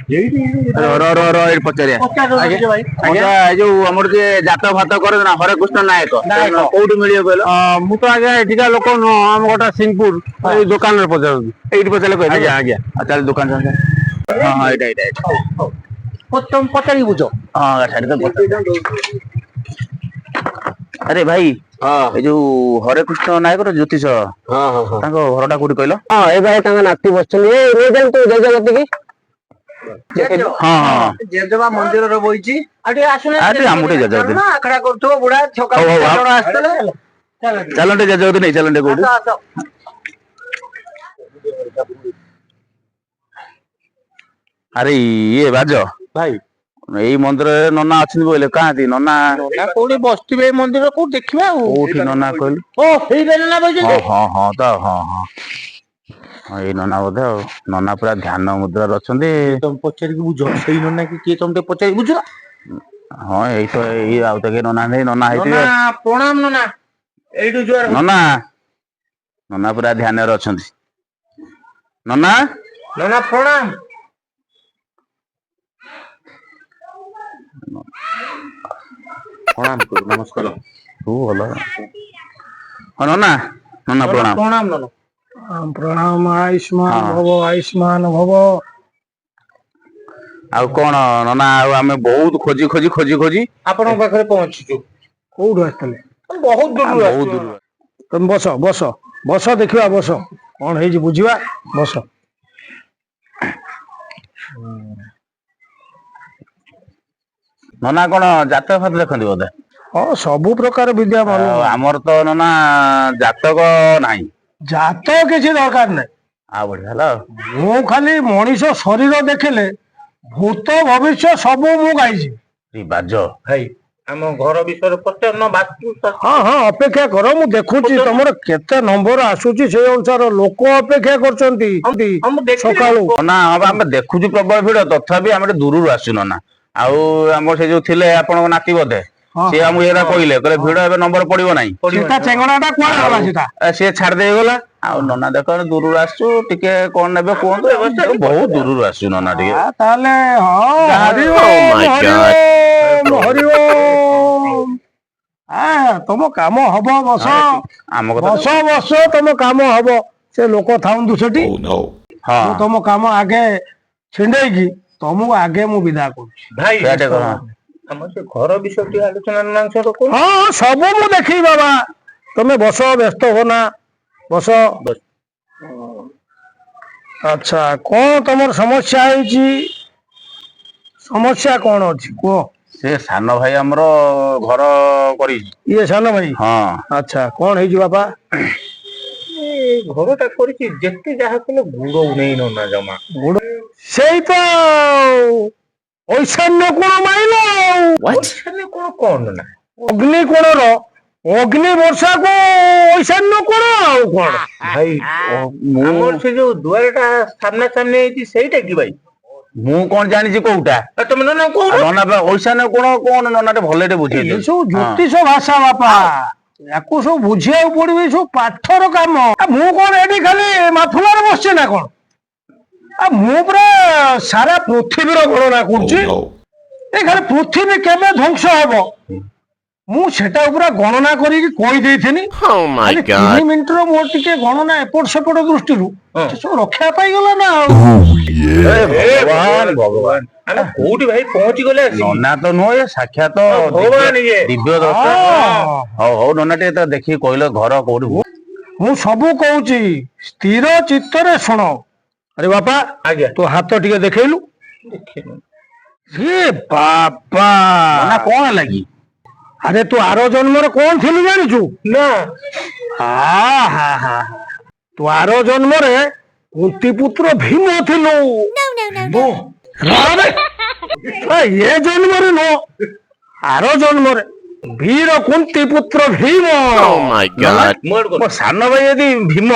ର ର ର, ଏଇଠି ପଚାରିବା। ମଉସା, ଏଇ ଯୋଉ ଆମର ଯିଏ ଜାତକ ଫାତକ କରନ୍ତି ନା, ହରେକୃଷ୍ଣ ନାୟକ, କୋଉଠି ମିଳିବ କହିଲ? ମୁଁ ତ ଆଜ୍ଞା ଏଠିକା ଲୋକ ନୁହଁ, ଆମ ଘରଟା ସିଂପୁର। ଏଇ ଦୋକାନରେ ପଚାରନ୍ତୁ। ଏଇଠି ପଚାରିଲେ କହିଦେବେ? ଆଜ୍ଞା ଆଜ୍ଞା। ଆଉ ତାହେଲେ ଦୋକାନ ଚାଲ। ହଁ ହଁ, ଏଇଟା ଏଇଟା ଏଇଟା। ତମେ ପଚାରିକି ବୁଝ। ହଁ, ସେଠି ତ ଆରେ ଭାଇ, ଏଇ ଯୋଉ ହରେକୃଷ୍ଣ ନାୟକର ଜ୍ୟୋତିଷ, ହଁ ହଁ ହଁ। ତାଙ୍କ ଘରଟା କୋଉଠି କହିଲ? ହଁ, ଏ ଭାଇ ତାଙ୍କ ନାତି ବସିଛନ୍ତି। ଏଇ ନେଇ ଯାଆନ୍ତୁ ଜେଜେ କତିକି। ହଁ ହଁ। ଜେଜେବା ମନ୍ଦିରରେ ବଇଛି, ଆଉ ଟିକେ ଆସୁନା। ଆରେ, ଆମକୁ ଟିକେ ଜେଜେ ଚାଲୁନା, ଆଖଡା କରୁଥିବ ବୁଢା ସକାଳୁ। ହଉ, ହଉ, ଜଣ ଆସିଥିଲେ। ଚାଲନ୍ତୁ, ଜେଜେ କତିକି ନେଇ ଚାଲନ୍ତୁ କୋଉଠି। ଆସ ଆସ। ଆରେ ଇଏ ବାଜ। ଭାଇ। ଏଇ ମନ୍ଦିରରେ ନନା ଅଛନ୍ତି ବୋଇଲେ, କାହାନ୍ତି ନନା? ନନା କୋଉଠି ବସିଥିବେ ଏଇ ମନ୍ଦିର, କୋଉଠି ଦେଖିବା ଆଉ। କୋଉଠି ନନା କହିଲୁ? ଓ, ହେଇ ନନା ବଇଛନ୍ତି। ହଁ ହଁ ତ, ହଁ ହଁ ହଁ, ଏଇ ନନା ବୋଧେ। ଆଉ ନନା ପୁରା ଧ୍ୟାନ ମୁଦ୍ରାରେ ଅଛନ୍ତି। ତମେ ପଚାରିକି ବୁଝ, ସେଇ ନନା କି କିଏ, ତମେ ଟିକେ ପଚାରିକି ବୁଝ। ହଁ, ଏଇ ତ ଏଇ, ଆଉ ତ କେହି ନନା ନାହିଁ, ନନା ହେଇଥିବେ। ନନା ପ୍ରଣାମ, ନନା ଏଇଠୁ ଜୁହାର। ନନା, ନନା ପୁରା ଧ୍ୟାନରେ ଅଛନ୍ତି ନନା। ନନା ପ୍ରଣାମ। ପ୍ରଣାମ କରୁ, ନମସ୍କାର। ତୁ ଭଲ। ହଁ ନନା, ନନା ପ୍ରଣାମ। ପ୍ରଣାମ ନନା। ପ୍ରଣାମ, ଆୟୁଷ୍ମାନ ଭବ, ଆୟୁଷ୍ମାନ ଭବ। ଆଉ କଣ ନନା, ଆଉ ଆମେ ବହୁତ ଖୋଜି ଖୋଜି ଖୋଜି ଖୋଜି ଆପଣଙ୍କ ପାଖରେ ପହଞ୍ଚିଛୁ। କୋଉଠୁ ଆସିଥିଲେ? ବହୁତ ଦୂରରୁ ବହୁତ ଆସିଛୁ। ଦୂରରୁ। ତମେ ବସ ବସ ବସ, ଦେଖିବା, ବସ, କଣ ହେଇଛି ବୁଝିବା, ବସ। ନନା କଣ ଜାତକ ଫାତକ ଦେଖନ୍ତି ବୋଧେ? ହଁ, ସବୁ ପ୍ରକାର ବିଦ୍ୟା ଆଉ ମାଲୁମ। ଆମର ତ ନନା ଜାତକ ନାହିଁ। ଜାତକ କିଛି ଦରକାର ନାହିଁ। ଆଉ ବଢିଆ ହେଲା ଆଉ। ମୁଁ ଖାଲି ମଣିଷ ଶରୀର ଦେଖିଲେ ଭୂତ ଭବିଷ୍ୟ ସବୁ ମୁଁ ଗାଇଛି। ଏଇ ବାଜ। ଭାଇ, ଆମ ଘର ବିଷୟରେ ପଚାରୁନ, ବାସ୍ତୁ। ହଁ ହଁ, ଅପେକ୍ଷା କର, ମୁଁ ଦେଖୁଛି ତମର କେତେ ନମ୍ବର ଆସୁଛି, ସେଇ ଅନୁସାରେ ଲୋକ ଅପେକ୍ଷା କରୁଛନ୍ତି ହଁ, ମୁଁ ଦେଖିଲି। ସକାଳୁ। ନନା, ହଁ ବା, ଆମେ ଦେଖୁଛୁ ପ୍ରବଳ ଭିଡ, ତଥାପି ଆମେ ଟିକେ ଦୂରରୁ ଆସୁ ନନା। ଆଉ ଆମର ସେ ଯୋଉ ଥିଲେ ଆପଣଙ୍କ ନାତି ବୋଧେ, ସିଏ ଆମକୁ ଏଇଟା କହିଲେ, କହିଲେ ଭିଡ ଏବେ ନମ୍ବର ପଡିବ ନାହିଁ। ସୀତା ଚେଙ୍ଗଡା ଟା କୁଆଡେ ଗଲା ସୀତା? ସିଏ ଛାଡି ଦେଇ ଗଲା। ଆଉ ନନା ଦେଖ, ଦୂରରୁ ଆସୁଛୁ, ଟିକେ କଣ ନେବେ କୁହନ୍ତୁ। ବହୁତ ଦୂରରୁ ଆସୁଛୁ ନନା ଟିକେ। ତାହେଲେ ହଁ, ହରି ଓମ୍ ହରି ଓମ୍ ହରି ଓମ୍। ତମ କାମ ହବ, ବସ। ଆମ କଥା। ବସ ବସ, ତମ କାମ ହବ, ସେ ଲୋକ ଥାଉନ୍ତୁ ସେଠି। ମୁଁ ତମ କାମ ଆଗେ ଛିଣ୍ଡେଇକି ତମକୁ ଆଗେ ମୁଁ ବିଦା କରୁଛି। ଭାଇ। ସେଇଆ ଟିକେ କର। ଆମର ସେ ଘର ବିଷୟ ଟିକେ ଆଲୋଚନା ନନାଙ୍କ ସହିତ କରୁ। ହଁ ହଁ, ସବୁ ମୁଁ ଦେଖିବି ବାବା, ତମେ ବସ, ବ୍ୟସ୍ତ ହୁଅ ନା, ବସ। ଆଚ୍ଛା, କଣ ତମର ସମସ୍ୟା ହେଇଛି? ସମସ୍ୟା କଣ ଅଛି କୁହ। ସେ ସାନ ଭାଇ ଆମର ଘର କରିଛି। ଇଏ ସାନ ଭାଇ? ହଁ। ଆଚ୍ଛା, କଣ ହେଇଛି ବାପା? ଏ ଘରଟା କରିଛି, ଯେତେ ଯାହା କଲେ ଗୁଡଉ ନେଇ ନନା ଜମା। ଗୁଡ ସେଇ ତ ଐଶାନ୍ୟ କୋଣ ମାଇଲ ଆଉ। ଐଶାନ୍ୟ କୋଣ କଣ ନନା? ଅଗ୍ନି କୋଣର ଅଗ୍ନି ବର୍ଷାକୁ ଐଶାନ୍ୟ କୋଣ, ଆଉ କଣ? ଭାଇ, ମୁଁ ଆମର ସେ ଯୋଉ ଦୁଆରଟା ସାମ୍ନା ସାମ୍ନି ହେଇଛି, ସେଇଟା କି ଭାଇ? ମୁଁ କଣ ଜାଣିଛି କୋଉଟା। ଆଉ ତମେ ନନା କହୁନ। ଆଉ ନନା ବା, ଐଶାନ୍ୟ କୋଣ କଣ ନନା ଟିକେ ଭଲ ଟିକେ ବୁଝେଇ ଏ ଦିଅନ୍ତୁ। ସବୁ ଜ୍ୟୋତିଷ ଭାଷା ବାପା, ୟାକୁ ସବୁ ବୁଝିବାକୁ ପଡିବ, ଏ ସବୁ ପାଠର କାମ। ଆ ମୁଁ କଣ ଏଠି ଖାଲି ମାଫୁଲାରେ ବସିଛି ନା କଣ? ଆ ମୁଁ ପୁରା ସାରା ପୃଥିବୀର ଗଣନା କରୁଛି। ଏ ଖାଲି ପୃଥିବୀ କେବେ ଧ୍ୱଂସ ହବ, ମୁଁ ସେଟା ପୁରା ଗଣନା କରିକି କହିଦେଇଥିନି। ଖାଲି 3 ମିନିଟର ମୋର ଟିକେ ଗଣନା ଏପଟ ସେପଟ ଦୃଷ୍ଟିରୁ ସେ ସବୁ ରକ୍ଷା ପାଇଗଲା ନା ଆଉ। ଏ ଭଗବାନ ଭଗବାନ! ଆମେ କୋଉଠି ଭାଇ ପହଞ୍ଚି ଗଲେ ଆସିକି? ନନା ତ ନୁହଁ, ଏ ସାକ୍ଷାତ ଭଗବାନ ଇଏ। ଦିବ୍ୟ ଦର୍ଶନ। ହଉ ହଉ, ନନା ଟିକେ ତ ଦେଖିକି କହିଲ ଘର କୋଉଠି। ମୁଁ ସବୁ କହୁଛି, ସ୍ଥିର ଚିତ୍ତରେ ଶୁଣ। ଆରେ ବାପା। ଆଜ୍ଞା। ତୋ ହାତ ଟିକେ ଦେଖେଇଲୁ। ଦେଖିନୁ। ହେ ବାପା! ନନା, କଣ ହେଲା କି? ଆରେ, ତୁ ଆର ଜନ୍ମରେ କଣ ଥିଲୁ ଜାଣିଛୁ? ନା। ହା ହା ହା, ତୁ ଆର ଜନ୍ମରେ କୁନ୍ତି ପୁତ୍ର ଭୀମ ଥିଲୁ। ରହବେ। ଏ ଜନ୍ମରେ ନୁହଁ, ଆର ଜନ୍ମରେ ବୀର କୁନ୍ତି ପୁତ୍ର ଭୀମ। ମୁଁ ଆଡୁ ମୋ ସାନ ଭାଇ ଯଦି ଭୀମ,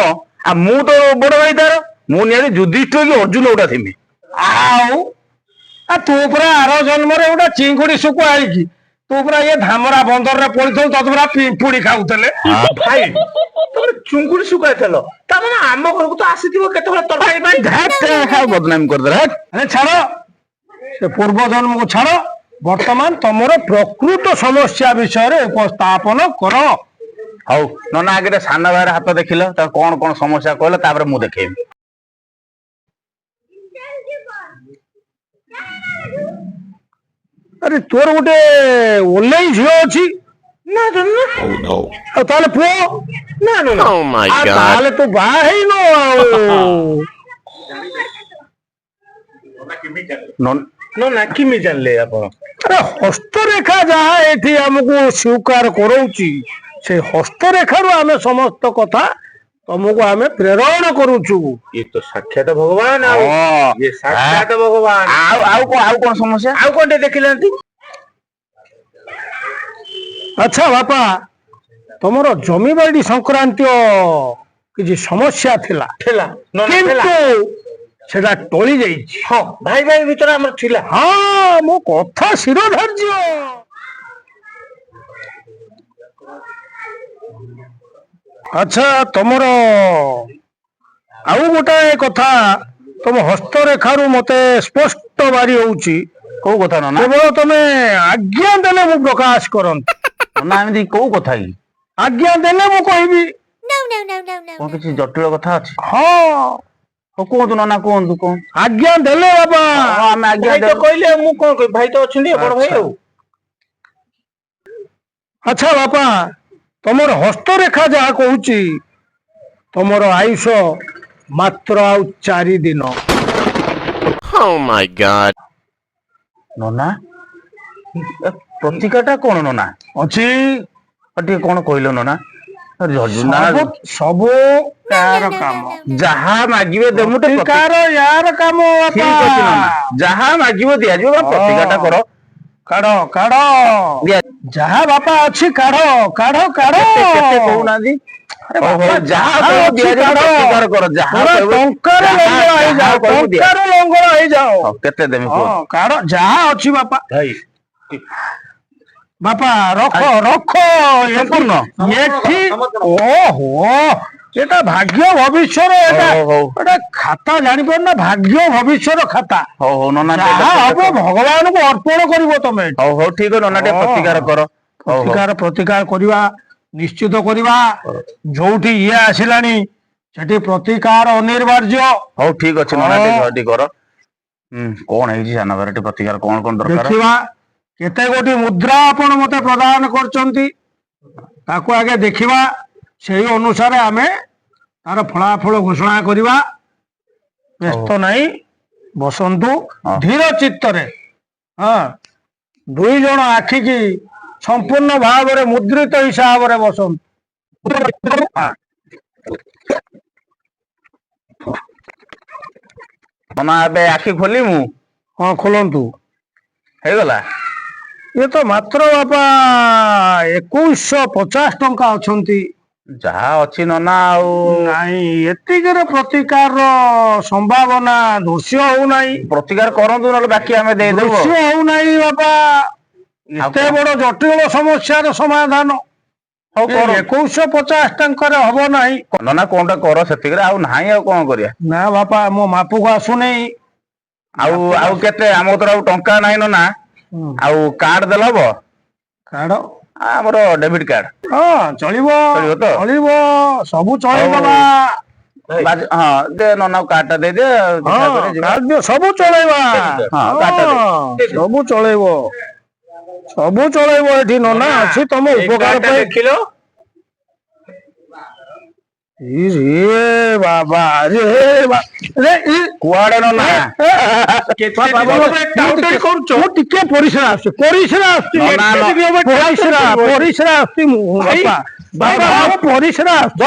ଆଉ ମୁଁ ତ ବଡ ଭାଇ ତାର, ମୁଁ ନିହାତି ଯୁଧିଷ୍ଠିର କି ଅର୍ଜୁନ ଗୋଟା ଥିମି। ଆଉ ତୁ ପୁରା ଆର ଜନ୍ମରେ ଗୋଟେ ଚିଙ୍ଗୁଡି ଶୁଖୁଆ ହେଇକି ତୁ ପୁରା ଇଏ ଧାମରା ବନ୍ଦରରେ ପଡିଥିଲୁ, ତତେ ପୁରା ପିମ୍ପୁଡି ଖାଉଥିଲେ। ଭାଇ, ତମେ ଚୁଙ୍ଗୁଡି ଶୁଖାଇଥିଲ, ତା ମାନେ ଆମ ଘରକୁ ତ ଆସିଥିବ କେତେବେଳେ ତରକାରୀ ପାଇଁ। ବଦନାମି କରିଦେଲା, ହେଟ୍। ଆରେ ଛାଡ। ସେ ପୂର୍ବ ଜନ୍ମକୁ ଛାଡ, ବର୍ତ୍ତମାନ ତମର ପ୍ରକୃତ ସମସ୍ୟା ବିଷୟରେ ଉପସ୍ଥାପନ କର। ହଉ ନନା, ଆଗରେ ସାନ ଭାଇର ହାତ ଦେଖିଲ, ତାର କଣ କଣ ସମସ୍ୟା କହିଲ, ତାପରେ ମୁଁ ଦେଖେଇବି। ଆରେ, ତୋର ଗୋଟେ ଓଲେଇ ଝିଅ ଅଛି? ନା ତ ନା। ଆଉ ତାହେଲେ ପୁଅ? ନା ନା ନା। Oh my ଆଉ god. ତାହେଲେ ତୁ ବାହା ହେଇନୁ ଆଉ? ନନା, କେମିତି ଜାଣିଲେ ଆପଣ? ଆରେ, ହସ୍ତରେଖା ଯାହା ଏଠି ଆମକୁ ସ୍ୱୀକାର କରଉଛି, ସେ ହସ୍ତରେଖାରୁ ଆମେ ସମସ୍ତ କଥା ତମକୁ ଆମେ ପ୍ରେରଣ କରୁଛୁ। ଇଏ ତ ସାକ୍ଷାତ ଭଗବାନ ଆଉ। ହଁ। ଇଏ ସାକ୍ଷାତ ଭଗବାନ। ଆଉ କଣ ସମସ୍ୟା? ଆଉ କଣ ଟିକେ ଦେଖିନାହାନ୍ତି? ଆଚ୍ଛା ବାପା, ତମର ଜମିବାଡ଼ି ସଂକ୍ରାନ୍ତୀୟ କିଛି ସମସ୍ୟା ଥିଲା। ଥିଲା ନନା, ଥିଲା। କିନ୍ତୁ ସେଟା ଟଳି ଯାଇଛି। ହଁ, ଭାଇ ଭାଇ ଭିତରେ ଆମର ଥିଲା। ହଁ, ମୋ କଥା ଶିରୋଧାର୍ଯ୍ୟ। ଆଚ୍ଛା, ତମର ଆଉ ଗୋଟାଏ କଥା ତମ ହସ୍ତରେଖାରୁ ମତେ ସ୍ପଷ୍ଟ ବାରି ହଉଛି। କୋଉ କଥା ନନା? କେବଳ ତମେ ଆଜ୍ଞା ଦେଲେ ମୁଁ ପ୍ରକାଶ କରନ୍ତି। ନନା, ଏମିତି କୋଉ କଥା କି? ଆଜ୍ଞା ଦେଲେ ମୁଁ କହିବି। No, no, no, no, no. କଣ କିଛି ଜଟିଳ କଥା ଅଛି? ହଁ। ହଉ କୁହନ୍ତୁ ନନା, କୁହନ୍ତୁ କୁହନ୍ତୁ। ଆଜ୍ଞା ଦେଲେ ବାବା। ହଁ, ଆମେ ଆଜ୍ଞା ଭାଇ ତ ଦେଲୁ। କହିଲେ, ମୁଁ କଣ କହିବି? ଭାଇ ତ ଅଛନ୍ତି, ବଡ ଭାଇ ଆଉ। ଆଚ୍ଛା ବାପା, ତମର ହସ୍ତରେଖା ଯାହା କହୁଛି, ତମର ଆୟୁଷ ମାତ୍ର ଆଉ 4 ଦିନ। Oh my god. ନନା, ଏ ପ୍ରତିକାରଟା କଣ ନନା? ଅଛି। ଆଉ ଟିକେ କଣ କହିଲ ନନା। ନା, ସବୁ ସବୁ ତାର କାମ। ଯାହା ମାଗିବେ ଦେମୁ, ଟିକେ ପ୍ରତିକାର ୟାର କାମ ବାପା। ଠିକ ଅଛି ନନା, ଯାହା ମାଗିବ ଦିଆଯିବ, ପ୍ରତିକାରଟା କର। କାଢ କାଢ। ଦିଆ ଯାହା ବାପା ଅଛି କାଢ କାଢ କାଢ। କେତେ କେତେ କହୁନାହାନ୍ତି? ଆରେ ହଉ, ବାପା, ହଉ, ଯାହା ଯାହା କହିବ ଅଛି ଦିଆଯିବ, କାଢ। ପ୍ରତିକାର କର, ଯାହା ପୁରା କହିବ। ଟଙ୍କାରେ ଲଙ୍ଗଳା ଯାହା ହେଇଯାଅ। କହିବ ଦିଆ। ଟଙ୍କାରେ ଲଙ୍ଗଳା ହେଇଯାଅ। ହଉ, କେତେ ଦେମି ହଁ, କୁହ। କାଢ ଯାହା ଅଛି ବାପା। ଭାଇ। ବାପା, ରଖ ରଖ। ସମ୍ପୂର୍ଣ୍ଣ? ଏଠି ଓହୋ, ଏଟା ଭାଗ୍ୟ ଭବିଷ୍ୟର ଏଟା। ହଉ, ହଉ। ଏଟା ଖାତା, ଜାଣିପାରୁନ ନା, ଭାଗ୍ୟ ଭବିଷ୍ୟର ଖାତା। ହଉ ହଉ ନନା, ଟିକେ ଯାହା ହବ ପ୍ରତିକାର କର। ଭଗବାନଙ୍କୁ ଅର୍ପଣ କରିବ ତମେ। ହଉ ହଉ, ଠିକ ଅଛି ନନା, ଟିକେ ହଁ। ପ୍ରତିକାର କର। ହଉ ହଉ। ପ୍ରତିକାର ପ୍ରତିକାର କରିବା, ନିଶ୍ଚିତ କରିବା। ଯୋଉଠି ଇଏ ଆସିଲାଣି, ସେଠି ପ୍ରତିକାର ଅନିବାର୍ଯ୍ୟ। ହଉ, ଠିକ ଅଛି ନନା, ହଁ। ଟିକେ ଟିକେ କର। କଣ ହେଇଛି ସାନ ଭାଇର, ଟିକେ ପ୍ରତିକାର କଣ କଣ ଦରକାର? ଦେଖିବା କେତେ ଗୋଟି ମୁଦ୍ରା ଆପଣ ମତେ ପ୍ରଦାନ କରିଛନ୍ତି, ତାକୁ ଆଗେ ଦେଖିବା। ସେଇ ଅନୁସାରେ ଆମେ ତାର ଫଳାଫଳ ଘୋଷଣା କରିବା। ବ୍ୟସ୍ତ ନାହିଁ, ବସନ୍ତୁ। ହଁ। ଧୀର ଚିତ୍ତରେ, ହଁ, ଦୁଇ ଜଣ ଆଖିକି ସମ୍ପୂର୍ଣ୍ଣ ଭାବରେ ମୁଦ୍ରିତ ହିସାବରେ ବସନ୍ତୁ। ନନା, ଏବେ ଆଖି ଖୋଲି ମୁଁ? ହଁ, ଖୋଲନ୍ତୁ। ହେଇଗଲା। ଇଏ ତ ମାତ୍ର ବାପା 2150 ଟଙ୍କା ଅଛନ୍ତି। ଯାହା ଅଛି ନନା ଆଉ। ନାଇଁ, ଏତିକିର ପ୍ରତିକାରର ସମ୍ଭାବନା ଦୃଶ୍ୟ ହଉନାହିଁ। ପ୍ରତିକାର କରନ୍ତୁ, ନହେଲେ ବାକି ଆମେ ଦେଇଦେବୁ ଆଉ। ଦୃଶ୍ୟ ହଉନାହିଁ ବାପା, ଆଉ ଏତେ କଣ? ବଡ ଜଟିଳ ସମସ୍ୟାର ସମାଧାନ ହଉ କର। 2150 ଟଙ୍କାରେ ହବ ନାହିଁ। ନନା, କଣଟା କର, ସେତିକିରେ ଆଉ ନାହିଁ, ଆଉ କଣ କରିବା? ନା ବାପା, ମୋ ମାପକୁ ଆସୁନି। ଆଉ ଆଉ କେତେ? ଆମ କତିରେ ଆଉ ଟଙ୍କା ନାହିଁ ନନା। ଆଉ କାର୍ଡ ଦେଲେ ହବ? କାର୍ଡ? ଆମର ଡେବିଟ କାର୍ଡ। ହଁ, ଚଳିବ। ଚଳିବ ତ? ଚଳିବ, ସବୁ ଚଳେଇଦବା। ହଁ, ଦେ ନନା, କାର୍ଡ ଟା ଦେଇଦେ ଆଉ ହଁ। ଦେଖା କରି ଯିବା। କାର୍ଡ ଦିଅ, ସବୁ ଚଳେଇବା। ହଁ, କାର୍ଡ ଟା ଦେ। ହଁ, ସବୁ ଚଳେଇବ, ସବୁ ଚଳେଇବ। ଏଠି ନନା ଅଛି ତମ ଏଇ ଉପକାର କାର୍ଡଟା ପାଇଁ। ଦେଖିଲ। ଇ ରେ ବାବା ରେ ରେ ଇ କୁଆଡେ ନନା? କେତେ ବାବା, ଦିନ ବାବା, ହବ ଟାଉଟରି କରୁଛ? ମୁଁ ଟିକେ ପରିସ୍ରା ଆସୁଛି, ପରିସ୍ରା ଆସୁଛି। ନନା, ପରିସ୍ରା ପରିସ୍ରା ଆସୁଛି ମୁଁ। ଭାଇ, ବାପା ବାପା, ମୁଁ ପରିସ୍ରା ଆସୁଛି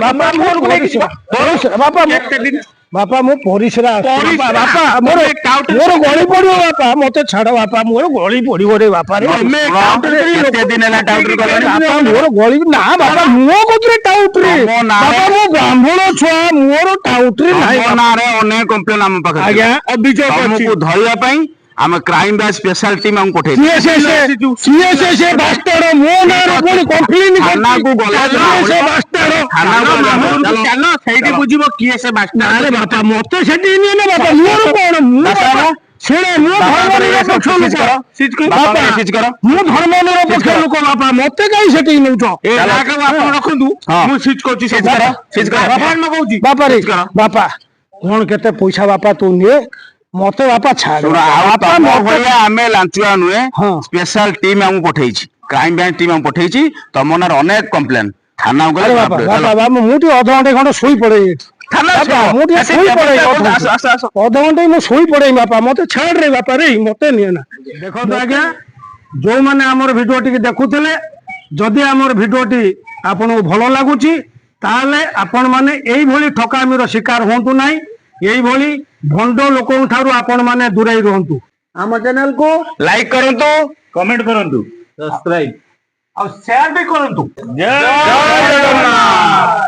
ବାପା, ମୁଁ ପରିସ୍ରା ପରିସ୍ରା ବାପା, ମୁଁ କେତେ ଦିନ ବାପା, ମୁଁ ପରିସ୍ରା ଆସୁଛି ବାପା। ପରିସ୍ରା? ବାପା, ମୋର ତମେ ଟାଉଟରି ମୋର ଗଳି ପଡିବ ବାପା, ମତେ ଛାଡ ବାପା, ମୋର ଗଳି ପଡିବ ରେ ବାପା ରେ। ତମେ ଶୁଣ, ଟାଉଟରି କରି କେତେ ଦିନ ହେଲା ଟାଉଟରି କଲଣି? ବାପା, ମୋର ଗଳି ନା ବାପା, ମୋ କତିରେ ଟାଉଟରି? ତମ ନାଁରେ ବାପା, ମୁଁ ବ୍ରାହ୍ମଣ ଛୁଆ, ମୋର ଟାଉଟରି ନାହିଁ। ତମ ନାଁରେ ଅନେକ କମ୍ପ୍ଲେନ ଆମ ପାଖରେ ଥିଲା। ଆଜ୍ଞା, ଅଭିଯୋଗ ଅଛି। ତମକୁ ଧରିବା ପାଇଁ ଆମେ କ୍ରାଇମ ବ୍ରାଞ୍ଚ ସ୍ପେଶାଲ ଟିମ୍ ଆମକୁ ପଠେଇଛୁ। କିଏ ସେ? ସେ କିଏ ସେ? ସେ ବାସ୍ତାଡ ମୋ ନାଁରେ ପୁଣି କମ୍ପ୍ଲେନ ଥାନାକୁ ଗଲେ କରିଛି ସେ ବାସ୍ତାଡ। ଥାନାକୁ ଗଲେ ମାମୁଁ, ଚାଲ, ସେଇଠି ବୁଝିବ କିଏ ସେ ବାସ୍ତାଡ। ଆରେ ବାପା, ମତେ ସେଠି ନିଅନି ବାପା, ମୋର କଣ ମୁଁ ଦାସ ବାପା ବାବୁ, ଶୁଣେ, ମୁଁ ଧର୍ମ ନିରପେକ୍ଷ ଲୋକ ବାପା। ସିଜ୍ କର। ମୁଁ ଧର୍ମ ନିରପେକ୍ଷ ଲୋକ ବାପା, ମତେ କାହିଁ ସେଠିକି ନଉଛ? ଏ ଜାଗାକୁ ଆପଣ ରଖନ୍ତୁ, ହଁ। ମୁଁ ସିଜ୍ କରୁଛି ସବୁ। ସିଜ୍ କର, ସିଜ୍ କର। ବାପା କହୁଛି। ବାପା ରେ ବାପା, କଣ କେତେ ପଇସା ବାପା ତୁ ନିଏ, ମତେ ବାପା ଛାଡ। ଶୁଣ, ଆଉ ବାପା ତମ ମତେ ଭଳିଆ ଆମେ ଲାଞ୍ଚୁଆ ନୁହେଁ। ହଁ। ସ୍ପେଶାଲ ଟିମ୍ ଆମକୁ ପଠେଇଛି, କ୍ରାଇମ ବ୍ରାଞ୍ଚ ଟିମ୍ ଆମକୁ ପଠେଇଛି। ତମ ନାଁରେ ଅନେକ କମ୍ପ୍ଲେନ। ଥାନାକୁ ଗଲେ ଆରେ ଜଣା ବାପା, ପଡିବ। ବାପା ଚାଲ। ବାପା, ମୁଁ ଟିକେ ଅଧଘଣ୍ଟେ ଖଣ୍ଡେ ଶୋଇ ପଡେ ଏଠି। ଥାନା ବାପା, ମୁଁ ଟିକେ ଶୋଇ ପଡେ। ଆସ, ଆସ, ଆସ। ଅଧଘଣ୍ଟେ ମୁଁ ଶୋଇ ପଡେ ବାପା, ମତେ ଛାଡ ରେ ବାପା ରେ, ମତେ ନିଏ ନା। ଦେଖନ୍ତୁ ଆଜ୍ଞା, ଯୋଉମାନେ ଆମର ଭିଡିଓ ଟିକେ ଦେଖୁଥିଲେ, ଯଦି ଆମର ଭିଡିଓଟି ଆପଣଙ୍କୁ ଭଲ ଲାଗୁଛି, ତାହେଲେ ଆପଣମାନେ ଏଇଭଳି ଠକାମିର ଶିକାର ହୁଅନ୍ତୁ ନାହିଁ। ଏଇଭଳି ଭଣ୍ଡ ଲୋକଙ୍କ ଠାରୁ ଆପଣମାନେ ଦୂରେଇ ରୁହନ୍ତୁ। ଆମ ଚ୍ୟାନେଲକୁ ଲାଇକ୍ କରନ୍ତୁ, କମେଣ୍ଟ କରନ୍ତୁ, ସବସ୍କ୍ରାଇବ ଆଉ ସେୟାର ବି କରନ୍ତୁ। ଜୟ ଜଗନ୍ନାଥ।